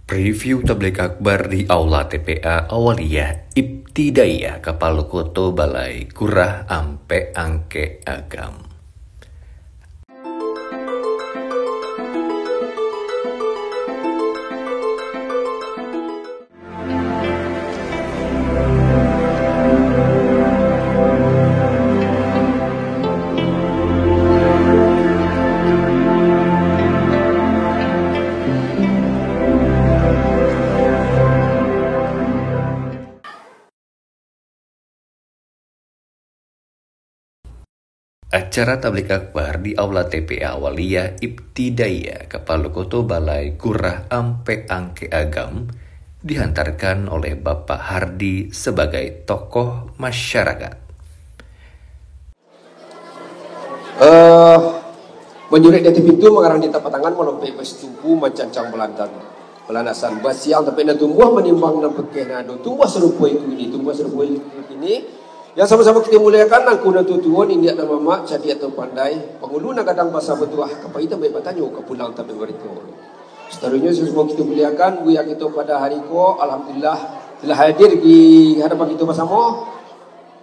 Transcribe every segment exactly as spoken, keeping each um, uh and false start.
Preview Tabligh Akbar di Aula T P A Awaliyah Ibtidaiyah Kapalo Koto Balai Kurah Ampek Angkek Agam. Acara Tabligh Akbar di Aula T P A Awaliyah Ibtidaiyah Kapalo Koto Balai Kurah Ampek Angkek Agam dihantarkan oleh Bapak Hardi sebagai tokoh masyarakat. Eh, manyurek di ateh pintu, mangarang di tapak tangan, malompek basitumpu, mancancang balantan-, balandasan, basiang tampek nan tumbuah, manimbang nan pakeh nan ado, tumbuah sarupo itu ini, tumbuah sarupo itu ini, yang samo-samo kito muliakan, angku nan tuo-tuo, niniak nan mamak, cadiak atau pandai, pangulu nan gadang basa batuah, ka pai tampek batanyo, ka pulang tampek barito. Sataruihnyo, samo-samo kito muliakan, buya kito pado hari ko, alhamdulillah, telah hadir di hadapan kito basamo.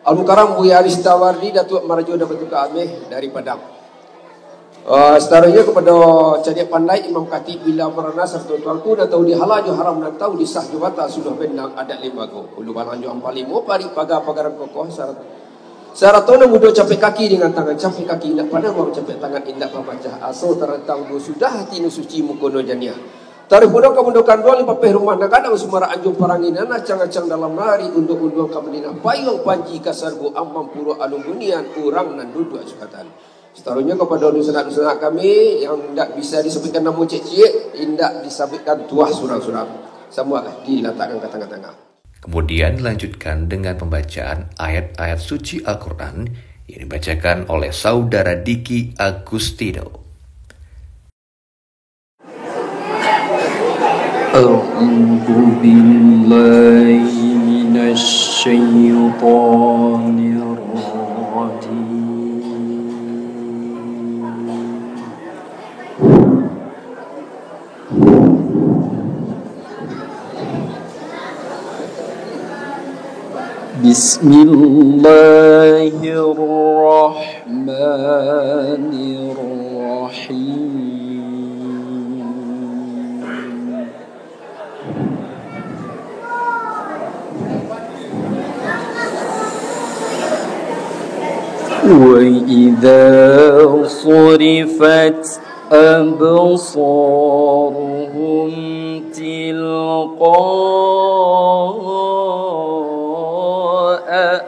Al-Mukarram Buya Arista Wardi, Datuak Marajo Dapatuka Ameh dari Padang. Ah, sataruihnyo kapado cadiak pandai, Imam Katik, Bila Marana, sarato tuanku nan tahu di halal jo haram, nan tahu di sah jo batal, sudah bendang adat limbago, ulu balang jo ampang limo, parik paga pagaran kokoh, sarato, sarato nan mudo capek kaki dengan tangan, capek kaki indak panaruang, capek tangan indak pamacah, aso tarantang duo sudah, hati nan suci, muko nan janiah. Taruih pulo ka Mudo Kanduang, Lipapeh Rumah Nan Gadang, Sumarak Anjuang Paranginan, acang-acang dalam nagari, unduang-unduang ka Madinah, payuang panji ka sarugo, Amang Puro Alun Bunian, urang nan duduak jukatan. Sataruihnyo kapado dunsanak-dunsanak kami, yang indak bisa disabuikkan namo ciek-ciek, indak disabuikkan tuah surang-surang. Samualah dilatakkan ka tangah-tangah. Kemudian dilanjutkan dengan pembacaan ayat-ayat suci Al-Quran yang dibacakan oleh Saudara Diki Agustino. أعوذ بالله من الشيطان الرجيم. بسم الله الرحمن الرحيم. وإذا صرفت أبصارهم تلقاء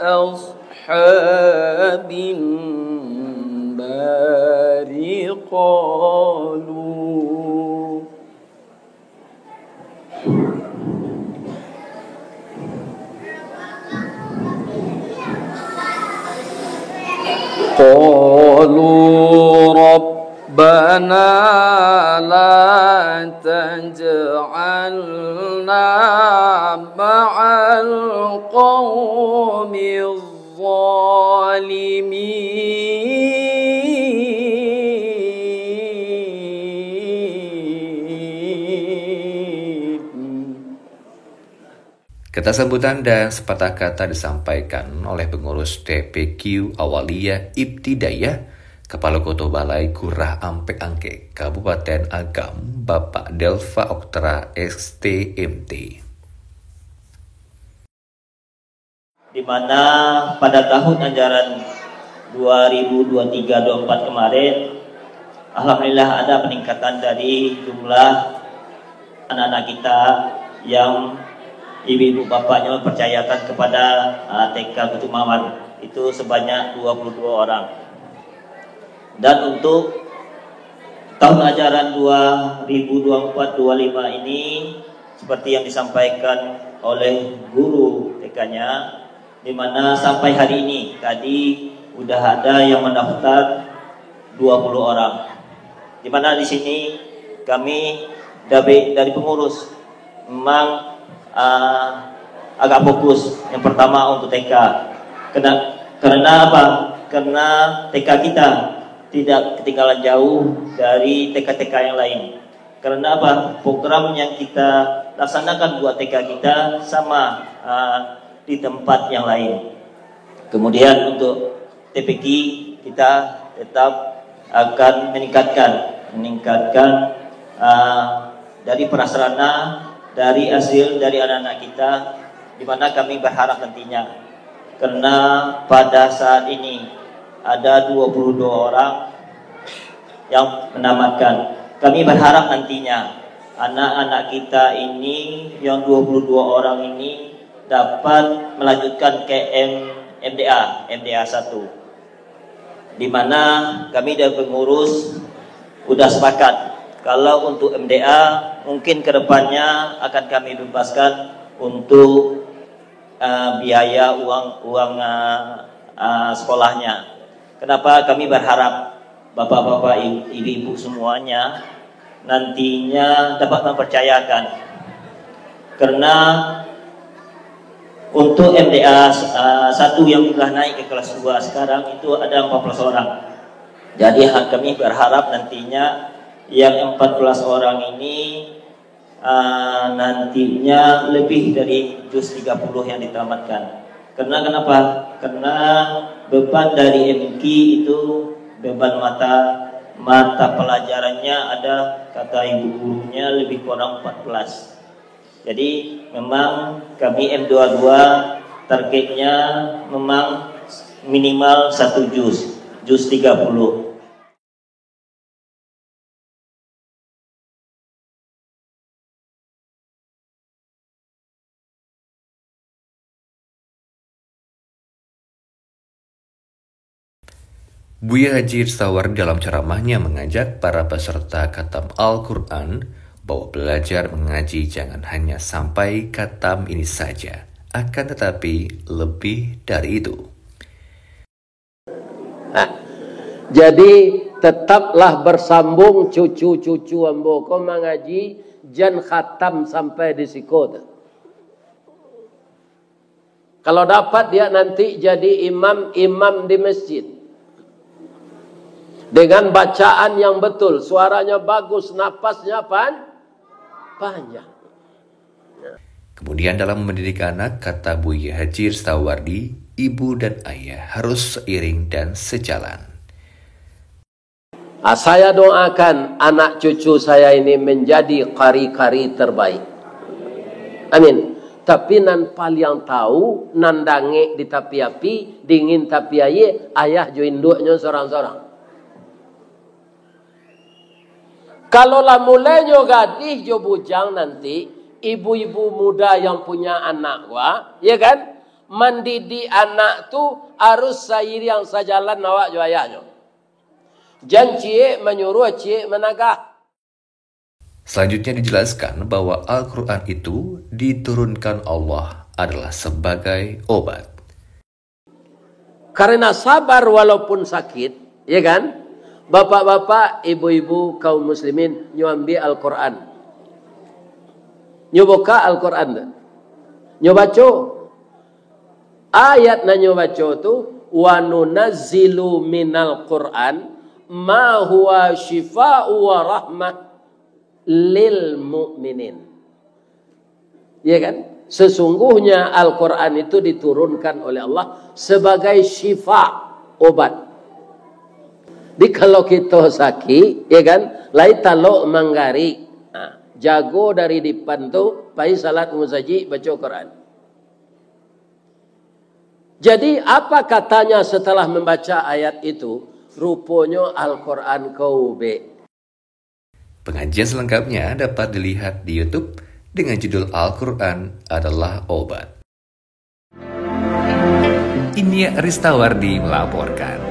أصحاب النار قالوا قالوا ربنا لا تجعلنا مع القوم الظالمين. Kata sambutan dan sepatah kata disampaikan oleh pengurus T P Q Awaliyah Ibtidaiyah, Kapalo Koto Balai Kurah Ampek Angkek, Kabupaten Agam, Bapak Delva Oktra, S T M T. Di mana pada tahun ajaran dua ribu dua tiga dua empat kemarin, alhamdulillah ada peningkatan dari jumlah anak-anak kita yang ibu-ibu bapaknya percayakan kepada, ah, T K Kutu Mawar, itu sebanyak dua puluh dua orang. Dan untuk tahun ajaran dua ribu dua empat dua lima ini, seperti yang disampaikan oleh guru T K-nya, di mana sampai hari ini tadi udah ada yang mendaftar dua puluh orang. Di mana di sini kami dari, dari pengurus memang, ah, agak fokus yang pertama untuk T K. Kena-, karena apa? Karena T K kita tidak ketinggalan jauh dari T K-T K yang lain. Karena apa? Program yang kita laksanakan buat T K kita sama, ah, di tempat yang lain. Kemudian untuk T P Q kita tetap akan meningkatkan, meningkatkan, ah, dari prasarana, dari hasil dari anak-anak kita, di mana kami berharap nantinya, karena pada saat ini ada dua puluh dua orang yang menamatkan. Kami berharap nantinya anak-anak kita ini yang dua puluh dua orang ini dapat melanjutkan ke M-, M D A, M D A satu. Di mana kami dari pengurus udah sepakat, kalau untuk M D A mungkin kedepannya akan kami bebaskan untuk, eh, biaya uang, uang, eh, eh, sekolahnya. Kenapa kami berharap bapak-bapak, i-, ibu-ibu semuanya nantinya dapat mempercayakan. Karena untuk M D A, ah, satu yang udah naik ke kelas dua sekarang itu ada empat belas orang. Jadi, ha-, kami berharap nantinya yang empat belas orang ini, ah, nantinya lebih dari juz tiga puluh yang ditamatkan. Karena kenapa? Karena beban dari M Q itu, beban mata, mata pelajarannya ada, kata ibu gurunya, lebih kurang empat belas. Jadi, memang kami M dua dua targetnya memang minimal satu juz, juz tiga puluh. Buya Haji Ristawardi dalam ceramahnya mengajak para peserta khatam Al-Quran bahwa belajar mengaji jangan hanya sampai khatam ini saja, akan tetapi lebih dari itu. Nah, jadi, tetaplah bersambung cucu-cucu ambo ko mangaji, jan khatam sampai di siko tu. Kalau dapat dia nanti jadi imam, imam di masjid. Dengan bacaan yang betul, suaranya bagus, napasnya pan-, panjang. Kemudian dalam mendidik anak, kata Buya Haji Ristawardi, ibu dan ayah harus seiring dan sejalan. Ah, saya doakan anak cucu saya ini menjadi qari-qari terbaik. Amin. Tapi nan paliang tahu, nan dangek di tapi api, dingin tapi aia, ayah jo induaknyo sorang-sorang. Kalau lah mulainyo gadih jo bujang nanti, ibu-ibu muda yang punya anak, wah, ya kan? Mandidik anak tu harus sairiang sajalan awak jo ayahnyo. Jan ciek manyuruah, ciek managah. Selanjutnya dijelaskan bahwa Al-Quran itu diturunkan Allah adalah sebagai obat. Karena sabar walaupun sakit, ya kan? Bapak-bapak, ibu-ibu, kaum muslimin, nyo ambiak Al-Quran. Nyo buka Al-Quran tu. Nyo baco. Ayat nan nyo baco tu, "Wa nunazzilu minal Qur'an ma huwa syifa'u wa rahmah lil mu'minin." Ya kan? Sesungguhnya Al-Quran itu diturunkan oleh Allah sebagai syifa, obat. Jadi kalau kita sakit, ya kan, lai talok manggarik, nah, jago dari dipan tu, pai salat musajik, baco Quran. Jadi, apa katanya setelah membaca ayat itu? Ruponyo Al-Quran ko ubek. Pengajian selengkapnya dapat dilihat di YouTube dengan judul Al-Quran Adalah Obat. Inyiak Ristawardi melaporkan.